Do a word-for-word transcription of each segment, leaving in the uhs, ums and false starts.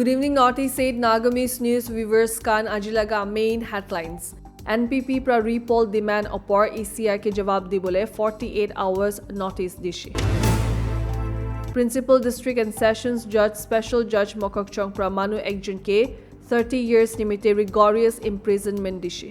Good evening, Northeast eight Nagamese News viewers khan. Aji laga main headlines. N P P pra repoll demand opor E C I ke jawab dibole forty-eight hours notice dishi. Principal District and Sessions Judge, Special Judge Mokokchung pra manu ekjon ke thirty years nimite rigorous imprisonment dishi.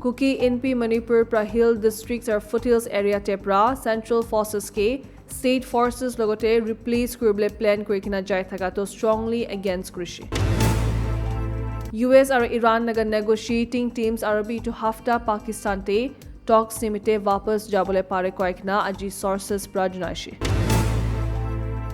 Kuki Inpi Manipur pra hill districts or foothills area te pra central forces ke state forces logote replace kuribole plan kuri kena jai thaka to strongly against kurishi. U S aro Iran laga negotiating teams aro bi itu hafta Pakistan te talks nimite wapas jabole pare koi kena aji sources pra junaishi.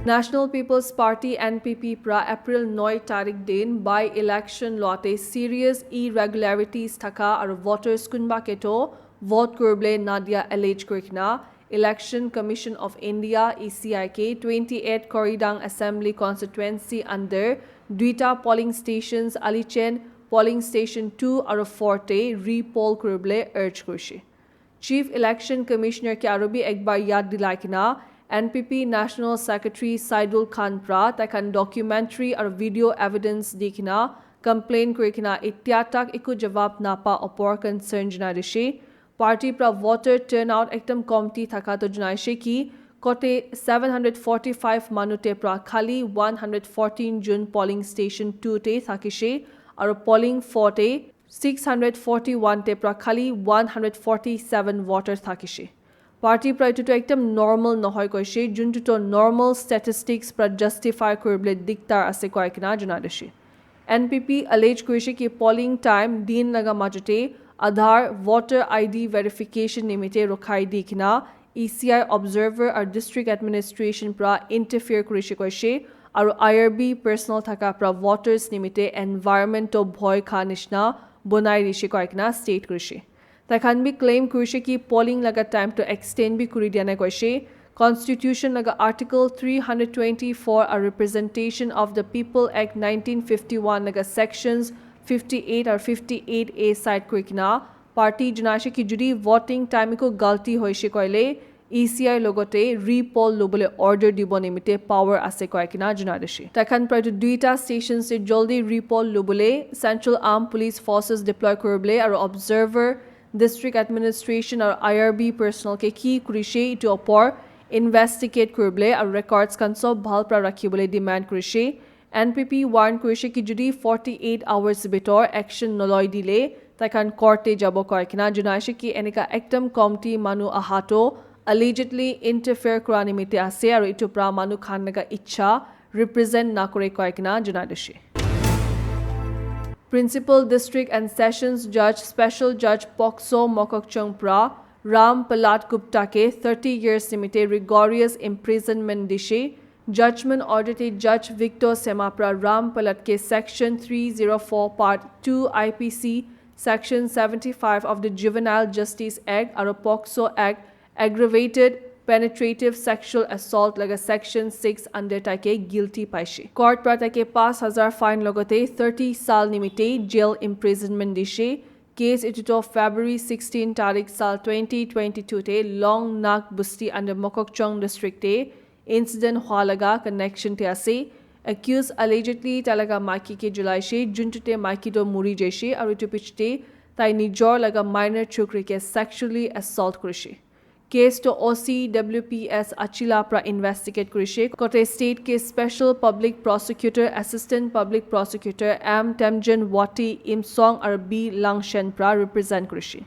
National People's Party, N P P, pra April noi tarik din by election loate serious irregularities thaka aro voters kunba keto vote kuribole nadia allege kuri kena Election Commission of India, E C I, ke twenty-eight Koridang Assembly Constituency under duita polling stations, Alichen polling station two aro four te repoll kuribole urge kurishi. Chief Election Commissioner ke aro bi ek bar yad dilai kena N P P National Secretary Saidul Khan pra tai khan documentary aro video evidence di kena complain kuri kena itya tak eku jawab napa opor concern janai dishi. Party pra voter turnout ekdam komti thaka to junai she ki kote seven hundred forty-five manu te pra khali one hundred fourteen June polling station two te thakishe aro polling four te six hundred forty-one te pra khali one hundred forty-seven voter thakishe. Party pra etu to ekdam normal nohoi koishe, juntu to normal statistics pra justify kuribole diktar ase koi kena junai dishe. N P P allege kurishe ki polling time din laga majote Aadhaar voter I D verification nimite rokhai di kena E C I observer aru district administration pra interfere kurishe koishe aru I R B personnel thaka pra voters nimite environment to bhoi kha nishna bonai dishe koi kena state kurishe. Tai khan bi claim kurishe ki polling laga time to extend bi kuri dia nai koishe. Constitution laga Article three hundred twenty-four a Representation of the People Act nineteen fifty-one laga sections fifty-eight or fifty-eight A side kuri kena party junai she ki judi voting time ko galti hoishe koile E C I logote repoll lobole order dibo nimite power ase koi kena junai dishe. Tai khan pra etu duita station se joldi repoll lobole Central Armed Police Forces deploy kuribole aru observer, district administration aru I R B personnel ke ki kurishe etu opor investigate kuribole aru records khan sob bhal pra rakhibole demand kurishe. N P P warn kurishe ki judi forty-eight hours bitor action naloi dile tai khan court te jabo koi kena junai she ki enika ekdam komti manu aha to allegedly interfere kura nimite ase aru etu pra manu khan laga ichha represent nakore koi kena junai dishe. Principal District and Sessions Judge, Special Judge Pokso Mokokchung pra Ram Palat Gupta ke thirty years nimite rigorous imprisonment dishe. Judgment order te Judge Victor Sema pra Ram Palat ke Section three zero four Part two I P C, Section seventy-five of the Juvenile Justice Act aru Pokso Act, aggravated penetrative sexual assault laga Section six under tai ke guilty paishe. Court pra tai ke paanch hazar fine logote thirty sal nimite jail imprisonment dishe. Case etu to February sixteen tarik sal twenty twenty-two te Long Nak Busti under Mokokchung district te incident hua laga connection te ase. Accused allegedly tai laga maiki ke julai she, juntu te maiki to muri jai she, aru etu piche te tai nijor laga minor chukri ke sexually assault kurishe. Case to O C W P S Achila pra investigate kurishe. Kote state ke special public prosecutor, assistant public prosecutor M Temjen Wati Imsong aru B Langshen pra represent kurishe.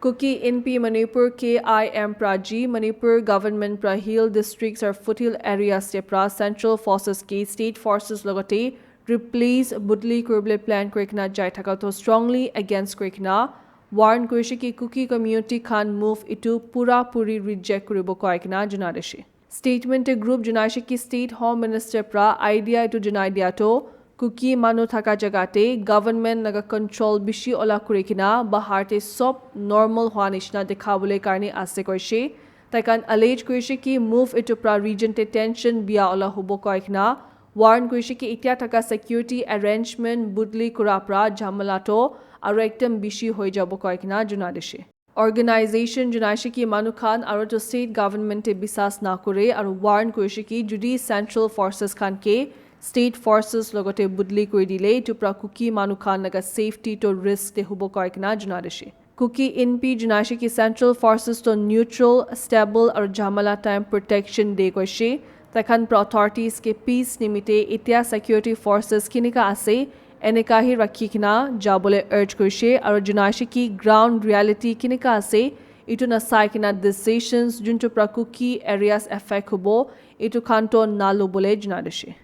Kuki Inpi Manipur K I M pra ji Manipur government pra hill districts or foothill areas te pra central forces ke state forces logote replace budli kuribole plan kuri kena jai thaka to strongly against kuri kena warn kurishe ki Kuki community khan move etu pura puri reject kuribo koi kena junai dishe. Statement te group junai she ki State Home Minister pra idea etu junai dia to Kuki manu thaka jaga te government laga control bishi ola kuri kena bahar te sob normal hua nishina dekhabole karne ase koishe. Tai khan allege kurishe ki move etu pra region te tension bia ola hobo koi kena warn kurishe ki itya thaka security arrangement budli kura pra jhamala to aru ekdam bishi hoi jabo koi kena junai dishe. Organization janaise ki manu khan aru to state government te bisas na kore aru warn koise ki jodi central forces khan ke state forces logote budli kori dile etu pra Kuki manu khan laga safety to risk te hubo koi kena janai dise. Kuki Inpi janaise ki central forces to neutral, stable aru jhamala time protection de koise. Takhan pra authorities ke peace nimite etia security forces kinika ase, eneka hi rakhi kena jabole urge koise aru janaise ki ground reality kinika ase, itu na sai kena decisions juntu pra Kuki areas affect hubo, itu khan to na lobole janai dise.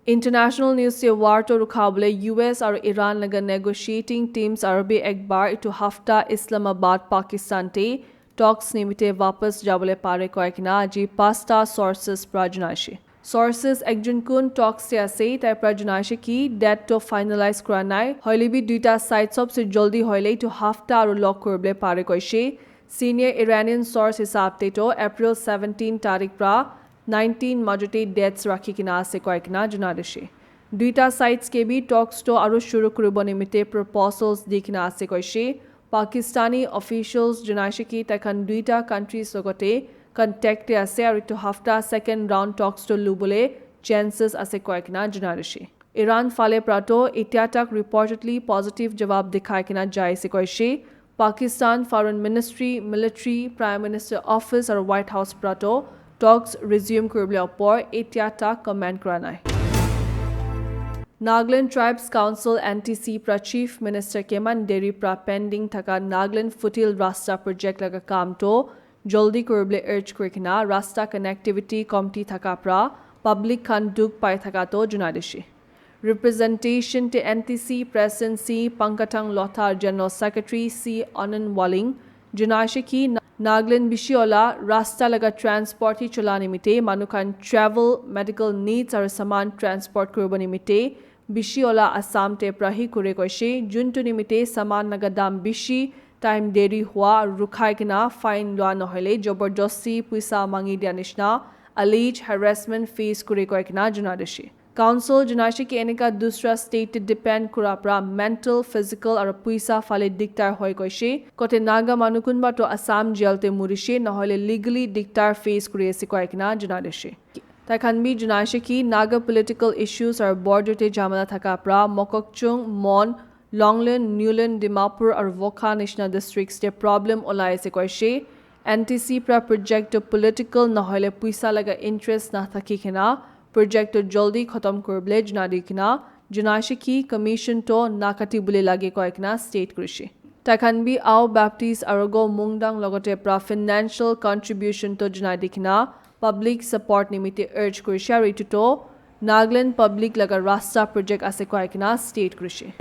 International news se war to rukhabole U S aru Iran laga negotiating teams aru bi ek bar itu hafta Islamabad, Pakistan te talks nimite wapas jabole pare koi kena aji pasta sources pra janaise. Sources ekjon kun talks te ase, tai pra janaise ki date to finalize kura nai. Hoile bi duita side sob se joldi hoile itu hafta aru lock kuribole pare koise. Senior Iranian source hisab te to April seventeen tarik pra nineteen majote dates rakhi kena ase koi kena janai dise. Duita sides ke bi talks to aru shuru kuribo nimite proposals di kena ase koise. Pakistani officials janaise ki takhan duita countries logote contact te ase aru itu hafta second round talks to lubole chances ase koi kena janai dise. Iran phale pra to itya tak reportedly positive jawab dikhai kena jai ase koise. Pakistan Foreign Ministry, Military, Prime Minister Office aru White House pra to talks resume kuribole opor itya tak comment kura nai. Nagaland Tribes Council N T C pra Chief Minister Kema Nderi pra pending thaka Nagaland Foothills Rasta Project laga kam to joldi kuribole urge kuri kena Rasta Connectivity Committee thaka pra public khan dukh pai thaka to janai dise. Representation te N T C President C Pankatang Lotha, General Secretary C Anand Waling, janaise ki Na-, Nagaland bishi ola rasta laga transport hi chola nimite manu khan travel, medical needs aru saman transport kuribo nimite bishi ola Assam te pra hi kure koise, juntu nimite saman laga dam bishi time deri hua rukhai kena fine lua nohoile jobordosti puisa mangi dia nishina alleged harassment face kure koi kena janai dise. Council janaise ki eneka dusra state te depend kura pra mental, physical aru puisa phale diktar hoi koise. Kote Naga manu kunba to Assam jail te murise, nohoile legally diktar face kuri ase koi kena janai dise. Tai khan bi janaise ki Naga political issues aru border te jhamala thaka pra Mokokchung, Mon, Longlen, Newlen, Dimapur aru Wokha nishina districts te problem olai ase koise. N T C pra project to political nohoile puisa laga interest na thaki kena project to joldi khatam kuribole janai di kena janaise ki commission to na kati bole lage koi kena state kurise. Tai khan bi Ao Baptist aru Go Mungdang logote pra financial contribution to janai di kena public support nimite urge kurise aru itu to Nagaland public laga rasta project ase koi kena state kurise.